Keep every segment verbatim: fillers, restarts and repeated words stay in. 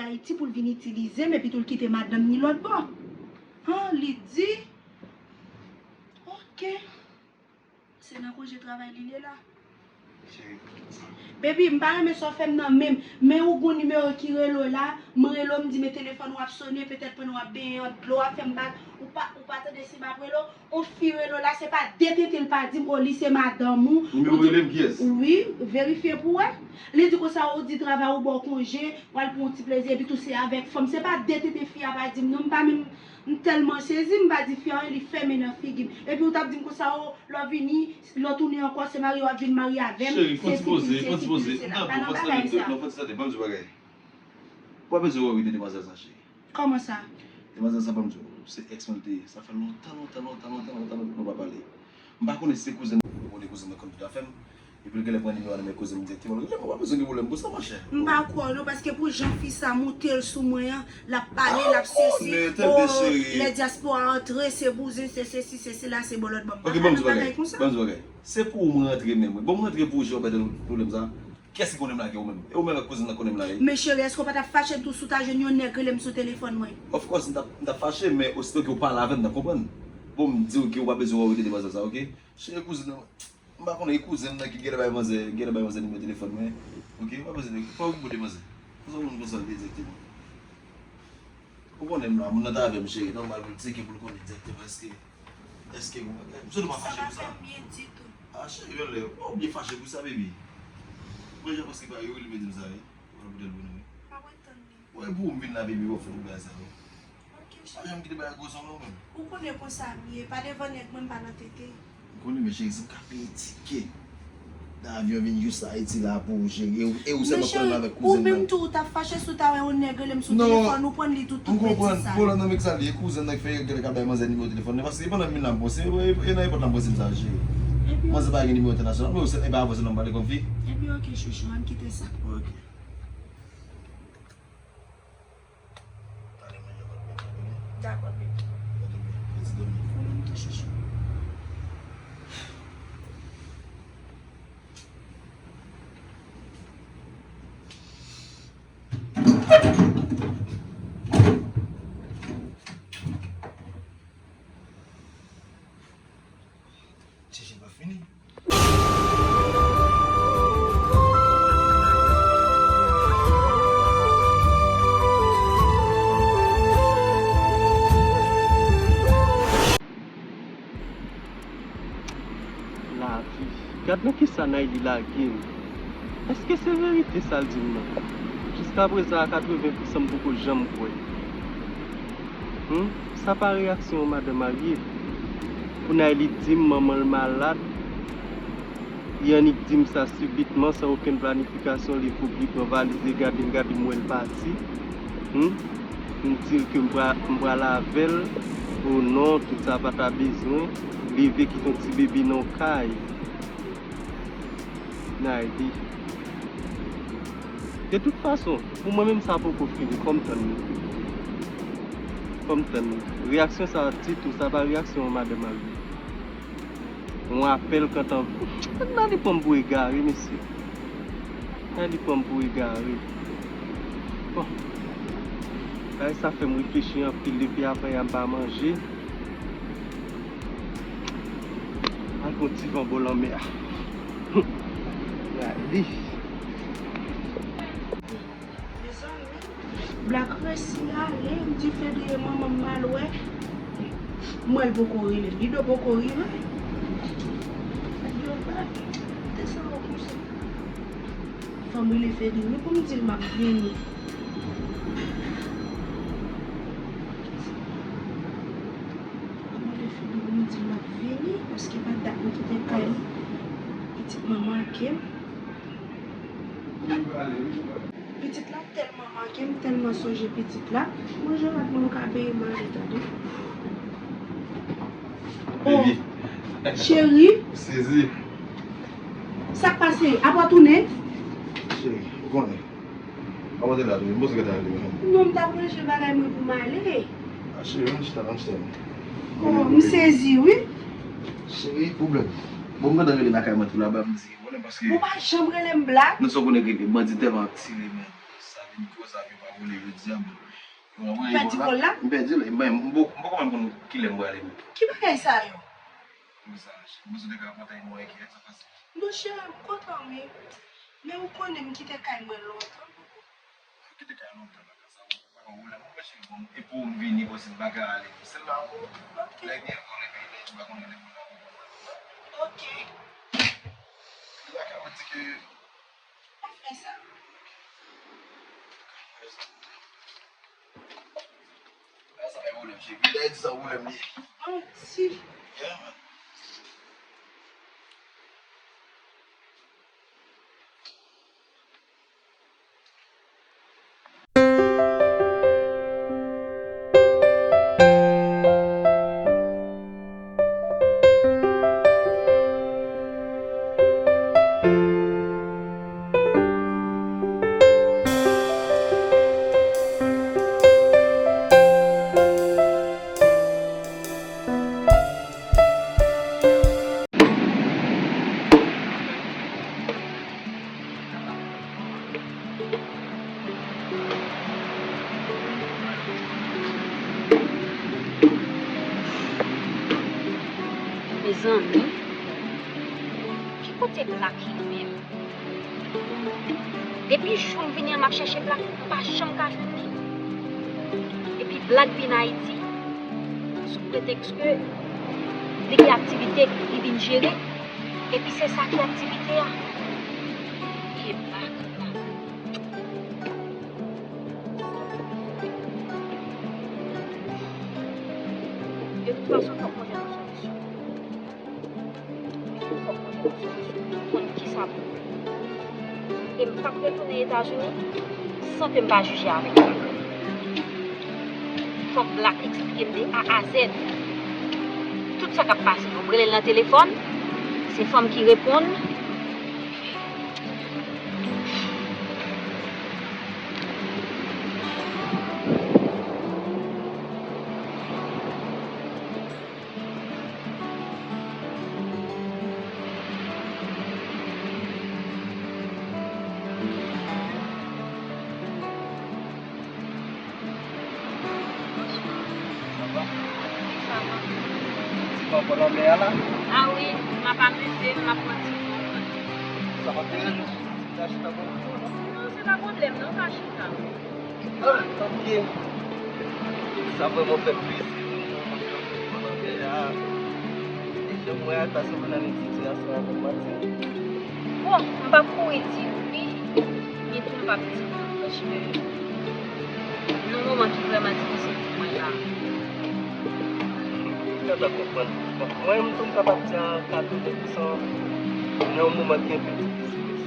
Ayiti pou l vin itilize m, epi tou l kite madanm ni lòt bò. Han, li di, oke. Se nan konje travay li ye la. Cheri. Baby, m pa renmen sa w fè m nan, men, men ou gon nimewo ki rele w la, m rele w, m di men telefòn w ap sonnen, petèt pandan w ap benyen an, dlo ap fè m pa, ou pa, ou pa tande si m ap rele w, on fi rele w la, se pa de tenten l pa di m, o li se madanm ou. Nimewo rele m kiyès? Wi, verifye pou w wè. Li di konsa, ou di travay ou ba w konje, w al pran yon ti plezi, epi tou se avèk fanm. Se pa de tenten fi a pa di m non, m pa menm, m tèlman sezi, m pa di fi a anyen, li fèmen nan figi m. Epi ou t ap di m konsa, o, lè w vini, lè w tounen ankò, se marye w ap vin marye avè m. Cheri, fò ti poze, fò ti poze. M t ap di w fò ti tande, non, fò ti tande, ban m di w bagay. Ou pa bezwen wè wi de demwazèl sa, cheri. Kòman sa? Demwazèl sa, ban m di w, se èks mwen l te ye. Sa fè lontan, lontan, lontan, lontan, lontan, lontan nou pa pale. M pa konnen si se kouzen nan ki pran de kouzen nan kòm tout afè m. Epi l genlè pran nimewo a nan men kouzen m dirèkteman. Lè m pa bezwen gen pwoblèm konsa, monchè. M pa kwè w non, paske pou jan fi sa moute l sou mwen an, l ap pale, l ap sesi, o, lè dyaspora antre, se bouzen, se sesi, se sela, se bò lòt bò. M pa ka nan bagay konsa. Ban m di w bagay. Se pou ou m rantre menm wi. Bon, m rantre pou ou, jan w bay tèt ou pwoblèm sa. Kiyès ki konnen m la ke ou menm? E ou menm ak kouzen nan konnen m la ye? Men cheri, èske w pa t ap fache tou si w ta jwenn yon nèg rele m sou telefòn mwen? Of course, m t ap, m t ap fache, men osito ke w pale avè m, m t ap konprann. Bon, m di w ke ou pa bezwen wè wi de demwazèl sa, oke? Cheri, kouzen nan, m pa konnen, e kouzen m nan ki genlè bay manzè, genlè bay manzè nimewo telefòn mwen. Oke, ou pa bezwen, pa okipe w de manzè. Konsa w konn konsa l ye egzakteman. Ou konnen m la, moun nan t avè m, cheri, nòmal pou l tcheke pou l konnen egzakteman èske, èske gon bagay. M swete w pa fache pou sa. Sa pa fè m byen ditou. A, cheri, yon lè, ou pa oblije fache pou sa, baby. Mwen, jan prèske pa yo, li mete m sa, wi. Ou wè poutèt bonè, wi. M ap ret tann li. Ou wè pou m vin la, baby, w ap fè tout bagay sa, wi. Ok, cheri. Pa janm kite bagay gwo zon non, menm. Ou konnen konsa m ye, pa devan nèg mwen, m pa nan tete. M konnen, men cheri, si m ka peye tikè nan avyon vin jis Ayiti la pou ou, cheri, e ou, e ou sèlman pran m avèk kouzen nan. Men cheri, ou menm tou, ou t ap fache si w ta wè yon nèg rele m sou telefòn, ou pran li tou, tout betiz sa yo. Non, m konprann. Pwoblèm nan, men sa l ye, kouzen nan k fè, k ap bay manzè nimewo telefòn li, paske e pandan m vin la, m panse, e, e nan epòt la, m panse m sa, cheri. Manzè pa gen nimewo entènasyonal, men ou se, e pa avè w sèlman m pale kòm fi. Epi, ok, chouchou, ann kite sa. Ok. Talè manje ankò byen, byen. Dakò, bebe. Ok, byen. Fè ti dòmi. Ou menm tou, chouchou. Chèche pa fini. Lavi, gad nan kisa Nayli lage m. Èske se verite sa l di m nan? Jiskaprezan, a katreven pousan m poko janm kwè. Hum, sa pa reyaksyon yon madanm marye. Pou Nayli di m manman l malad, li annik di m sa sibitman, san okenn planifikasyon, li kouri pran valiz li, gade m, gade m, wè l pati. Hum, m di l ke m pra-, m pral avè l. O non, tout sa pa ta bezwen. Leve kite yon ti bebe nan yon kay. Nayli. De tout fason, pou mwen menm sa poko fini, fò m tann li. Fò m tann li. Reyaksyon sa ditou, sa pa reyaksyon yon madanm marye. Yon apèl k antann, Nayli pran m pou egare, mesye. Nayli pran m pou egare. Bon. Bagay sa fè m reflechi anpil depi avanyè m pa manje. Al pran ti van bò lanmè a. Gade. Mezanmi, Black resi ale, m di Fedri e manman m m al wè. M wè l poko rele m, Lido poko rive. Yo pa te sa w konsa. Fò m rele Fedri wi pou m di l m ap vini. Mwen te fin pou m di l m ap vini, paske pa dat m kite kay li. Pitit mwen manke m. Pitit la tèlman manke m, tèlman sonje pitit la. Manje rat mwen, m ka peye m ale, tande. Oh, cheri. Sezi. Sa k pase? Apa w tounen? Cheri, ou konnen. Kòman te la tou? M panse ke ta ale menm. Non, m t ap ranje bagay mwen pou m ale. A, cheri, ann chita, ann chita. Oh, m sezi, wi. Cheri, pwoblèm. Bon, m gentan rele lakay mwen tou la, ba m di, ou konnen paske. Ou pa janm rele m Black. Non, sa w konnen rele, bandi tèlman ap tire, men. Sa vin koz avyon pa Ou pèdi kòl la? M pèdi l, m poko menm konn kilè m prale menm. Ki bagay sa yo? Kòm sa, m bezwen te ka kontan yon bagay ki fèt sa pase. Monchè, m kontan wi. Men ou konnen m kite kay mwen lontan. Ou kite kay lontan nan ka sa, ou pa gen pwoblèm. Mwen cheri, bon, e pou m vini, bon, si m pa ka ale, se la, bon. Ok. Lè gen vòlè peyi Dayiti, m pa konn rele moun nan. Ok. Li pa ka di ke. Pa fè sa. Sa pa pwoblèm, cheri. Dayiti san pwoblèm li ye. Manti. Yeah, man. Mezanmi, ki kote Black ye menm? Depi jou m vini an, m ap chèche Black, m pa janm ka jwenn li. Epi Black vin Ayiti sou pretèks ke li gen aktivite li vin jere, epi se sa ki aktivite a. Ke Black la. De tout fason, fòk mwen jwenn yon solisyon. Fòk mwen jwenn yon solisyon pou konn kisa pou fè. E m p ap retounen Etazini san ke m pa jije avèk Black. Fòk Black eksplike m de A a Z tout sa k ap pase. Yo rele l nan telefòn, se fanm ki reponn. Sa va? Wi, sa va. Ti bò bò lanmè a la? A wi, m ap amize m, m ap pran ti tan. Sa p ap deranje w si m ta chita bò kote w, non? Non, se pa pwoblèm, non, ka chita. Ah, tanpri. Sa vrèman fè m plezi pou nou, mwen, mwen, mwen, e jan m wè a, ta sanble nan menm sitiyasyon avè m, Martine. Bon, m p ap kouri di w wi, men tou m p ap di w non, paske nan yon moman ki vrèman difisil pou mwen la. M gentan konprann. Bon, mwen menm tou, m kapab di a katreven pousan, nan yon moman ki enpe difisil osi.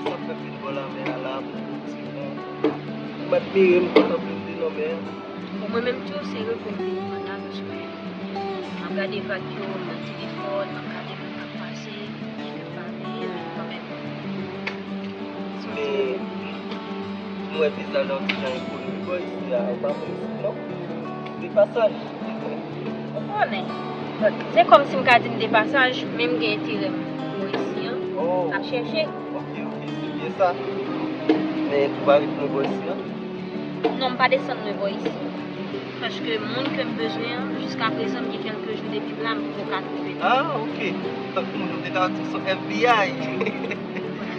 Sa fè m vin bò lanmè a la pou m ti bon. M admire, m kontan pou m vin nan mè a. Bon, mwen menm tou, se regrè m vin nan la, paske m ap gade vag yo nan telefòn, m ap gade moun k ap pase, m pa bliye, men kanmenm. Men, m wè vizaj la yon ti jan enkoni bò isi a, ou pa konn isit non. De pasaj. Ou konnen. Se kòmsi m ka di m de pasaj, men m gen enterè m bò isi an. Oh. M ap chèche. Ok, ok, se byen sa. Men ou pa ret lwen bò isi an? Non, m pa desann lwen bò isi. Paske moun ke m bezwen an, jiskaprezan, m gen kèlke jou depi m la, m poko ka twouve l. Ah, ok. Tankou moun yo te ka di w se yon F B I.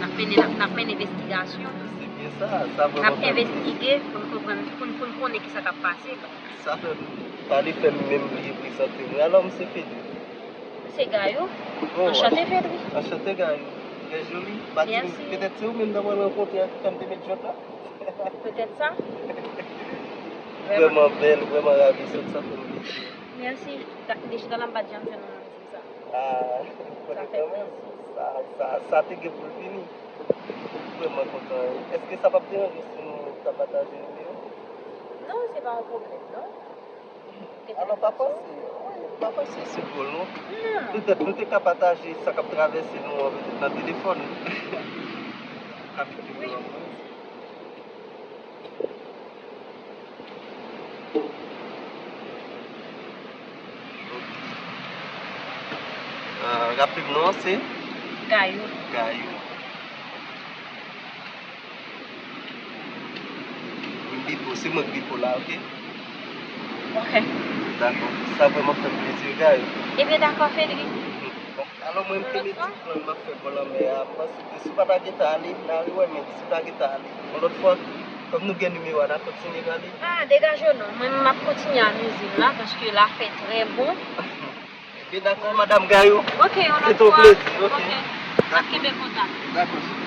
N ap mennen, n ap, n ap mennen envestigasyon. Se byen sa, sa vrèman fè m. N ap envestige pou n konprann, pou n, pou n konnen kisa k ap pase. Sa fè m, pa de fè m menm bliye prezante m wi. Alò, m se Fedri. M se Gayou. Oh, anchante, Fedri. Anchante, Gayou. Trè joli. Martine, petèt se ou menm m ta pral rankontre a ki fè m te met jwèt la. Petèt sa. Vrèman bèl, vrèman ravisant, sa fè m plezi. Mèsi. Deja la m pa t janm jwenn yon moun di m sa. Ah, ou konnen kanmenm. Sa, sa, sa te gen pou l fini. Vrèman kontan. Èske sa p ap deranje w si nou ta pataje nimewo? Non, se pa yon pwoblèm, non. Alò, pa panse, wi, pa panse se dwòl, non. Non. Petèt nou te ka pataje sa k ap travèse nou an, petèt nan telefòn. Ou ka mete nimewo a pou mwen. Ah, raple m non an se? Gayou. Gayou. Gripo, se mwen gripo la, oke? Ok. Dakò. Sa vrèman fè m plezi, Gayou. Ebyen, dakò, Fedri. Bon, alò, mwen, m te mete plan m ap fè bò lanmè a. M panse ke si w pa ta gentan ale, n a rewè, men si w ta gentan ale yon lòt fwa, kòm nou gen nimewo a, n a kontinye rale. Ah, degaje w non. Mwen, m ap kontinye amize m la, paske la fè trè bon. Ebyen, dakò, madanm Gayou. Ok, yon Se lòt ton fwa. plezi, ok. Ok. N ap kenbe kontak. Dakò.